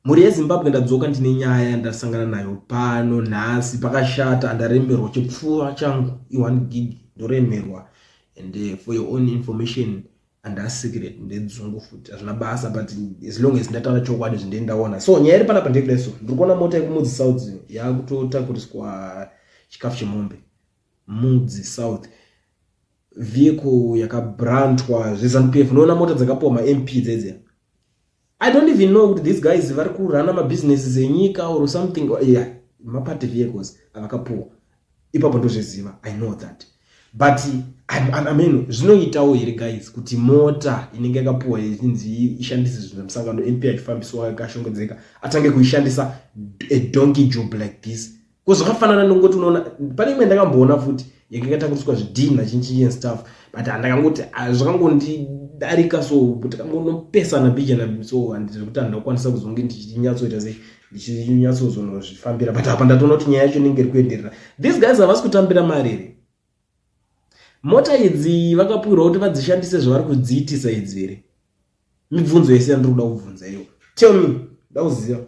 Mhuri yeZimbabwe, ndadzoka ndine nyaya yandasangana nayo pano nhasi. Pakashata, andaremerwa chipfuva changu i1 gig, ndoremerwa. And for your own information, andasecret ndedzungu futi, hazvina basa, but as long as ndataura chokwadi zvindendaona. So nyaya iri panapa ndekudai. So ndiri kuona mota yekuMudzi South yakutotakuriswa chikafu chemombe. Mudzi South, vehicle yakabrandwa zveZANU PF. Unoona mota dzakapuwa maMP dzedze. I don't even know kuti these guys vari kurana mabusinesses enyika or something. Yeah, maparty vehicles avakapuwa ipapo ndozviziva, I know that, but I mean, zvinoitawo here guys kuti mota inenge yakapuwa ichinzi ishandise zvinhu zvemusangano, MP achifambiswa akashongedzeka, atange kuishandisa a donkey job like this? Ko zvakafanana nongoti unoona pane imwe ndakamboona futi yanga yakatakuriswa zvidhina chinchi and stuff, but handakangoti zvakangondidarika, so takangonopesana mbijana, so handizvekuti handakukwanisa kuzonge ndichinyatsoita sei, ndichinyatsozonozvifambira. But apa ndatoona kuti nyaya yacho inenge iri kuenderera. These guys havasi kutambira mari here? Mota idzi vakapiwirwa kuti vadzishandise zvavari kudziitisa idzi here? Mibvunzo yese yandiri kuda kubvunza iyo. Tell me, nda kuziva.